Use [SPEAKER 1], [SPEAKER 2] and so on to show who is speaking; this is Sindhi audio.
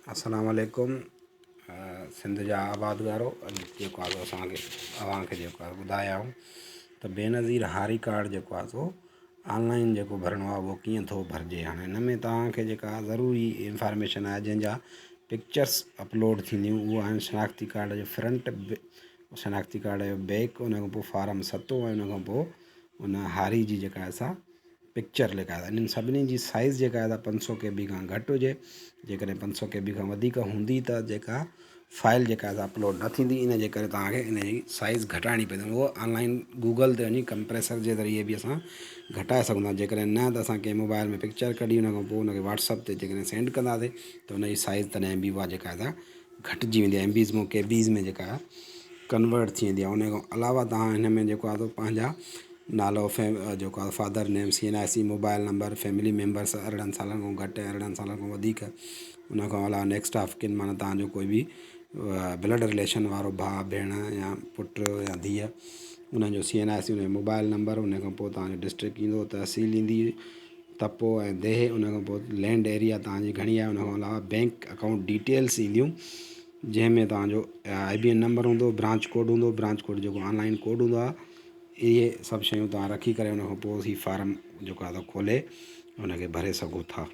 [SPEAKER 1] السلام عليڪم سنڌ جا آبادگارو اڄ جيڪو آهي اسان کي اوهان کي جيڪو آهي ٻڌايائون ته بينظير هاري ڪارڊ جيڪو آهي سو آنلائن جيڪو ڀرڻو آهي اهو ڪيئن ٿو ڀرجي هاڻي هن ۾ توهان کي جيڪا ضروري انفارميشن آهي جنهن جا پڪچرس اپلوڊ ٿينديون اهو آهن شناختي ڪارڊ جو فرنٽ شناختي ڪارڊ جو بيڪ ان کان پوء فارم ستون ۽ ان کان پوء ان هاري جي جيڪا آهي سا پڪچر لکايو انهن سڀني جي سائيز جيڪا آهي 500 ڪي بي کان گهٽ هجي. جيڪڏهن 500 ڪي بي کان وڌيڪ هوندي ته جيڪا فائل جيڪا آهي اپلوڊ نه ٿيندي. ان جي ڪري توهان کي ان جي سائيز گهٽائڻي پوندي. اهو آن لائن گوگل تي وڃي ڪمپريسر جي ذريعي به اسان گهٽائي سگهون ٿا. جيڪڏهن نه ته اسان ڪنهن موبائل ۾ پڪچر ڪڍي ان کان پوء ان کي واٽس اپ تي جيڪڏهن سينڊ ڪنداسي ته ان جي سائيز تڏهن به اها جيڪا آهي گهٽجي ويندي آهي. ايم بيز مان ڪي بيز ۾ جيڪا آهي ڪنورٽ ٿي ويندي آهي. ان کان علاوه توهان هن ۾ جيڪو آهي سو پنهنجا نالو جيڪو آهي father name, C N I C, mobile number, family members 18 سالن کان گهٽ ۽ 18 سالن کان وڌيڪ ان کان علاوه نيڪسٽ آف ڪن معنيٰ توهان جو ڪوئي به بلڊ رليشن وارو ڀاء ڀيڻ يا پٽ يا ڌيء انهن جو سي اين I سي ان جو موبائل نمبر ان کان پوء توهان جو ڊسٽرڪٽ ايندو تحصيل ايندي تپو ۽ ديهه ان کان پوء لينڊ ايريا توهان جي گهڻي آهي ان کان علاوه بينڪ اڪائونٽ ڊيٽيلس اينديون جنهن ۾ توهان جو آئي بي اين نمبر هوندو برانچ ڪوڊ هوندو برانچ ڪوڊ جيڪو آن لائن ڪوڊ هوندو آهي اهي سڀ شيون توهان رکي ڪري ان کان پوء هي فارم جيڪو آهي سو کولي ان کي ڀري سگهو ٿا.